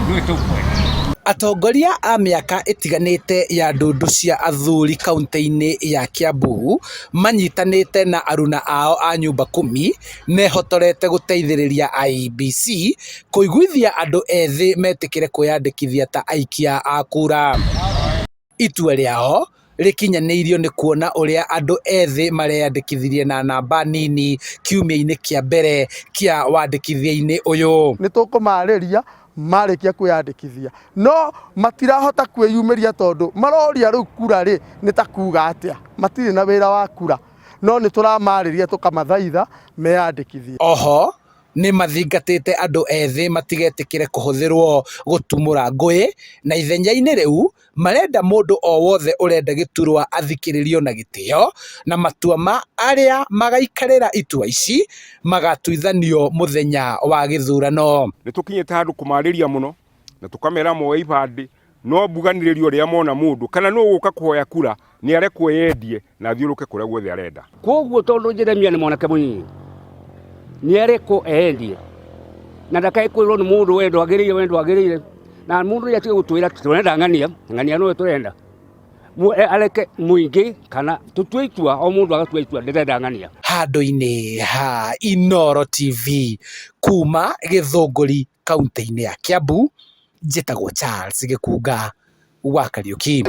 Nĩwe tũkwenda. Atongoria a mĩaka ĩtiganĩte ya ndundu cia athuri kauntĩ-inĩ ya Kiambu manyitanĩte na aruna ao a nyumba kumi mehotorete gũteithĩrĩria IEBC kũiguithia andũ ethĩ metĩkĩre kwĩyandĩkithia ta aikia a kura. Itua rĩao rĩkinyanĩirio nĩ kuona ũrĩa andũ ethĩ mareyandĩkithirie na namba nini kiumia-inĩ kĩa mbere kĩa wandĩkithia-inĩ ũyũ. Nĩ tũkũmarĩria marĩkia kwĩyandĩkithia, no matirahota kwĩyumĩria tondũ maroria rĩu kura rĩ nĩ ta kuga atĩa, matirĩ na wĩra wa kura, no nĩ tũramarĩria tũkamathaitha meyandĩkithie. Oho nĩ mathingatĩte andũ ethĩ matigetĩkĩre kũhũthĩrwo gũtumũra ngũĩ na ithenya-inĩ rĩu marenda mũndũ o wothe ũrenda gĩturwa athikĩrĩrio na gĩtĩo na matua ma arĩa magaikarĩra itua ici magatuithanio mũthenya wa gĩthurano. Nĩ tũkinyĩte handũ kũmarĩria mũno na tũkamera moe ibandĩ no mbuganĩrĩrio rĩrĩa mona mũndũ kana nũ ũgũka kũhoya kura nĩ arekwo yendie na athiũrũke kũrĩa guothe arenda. Koguo tondũ Jeremia nĩ mwanake mũnini nĩ arekwo eyendie na ndakae kwĩrwo nĩ mũndũ we ndwagĩrĩire, we ndwagĩrĩire, na mũndũ ũrĩa atige gũtwĩra tũrenda ng'ania, ng'ania nĩwe tũrenda. Areke mũingĩ kana tũtue itua, o mũndũ agatua itua ndĩrenda ng'ania. Handũ-inĩ ha Inooro TV kuma Gĩthũngũri kaunti-inĩ ya Kiambu, njĩtagwo Charles Gĩkunga wa Kariuki.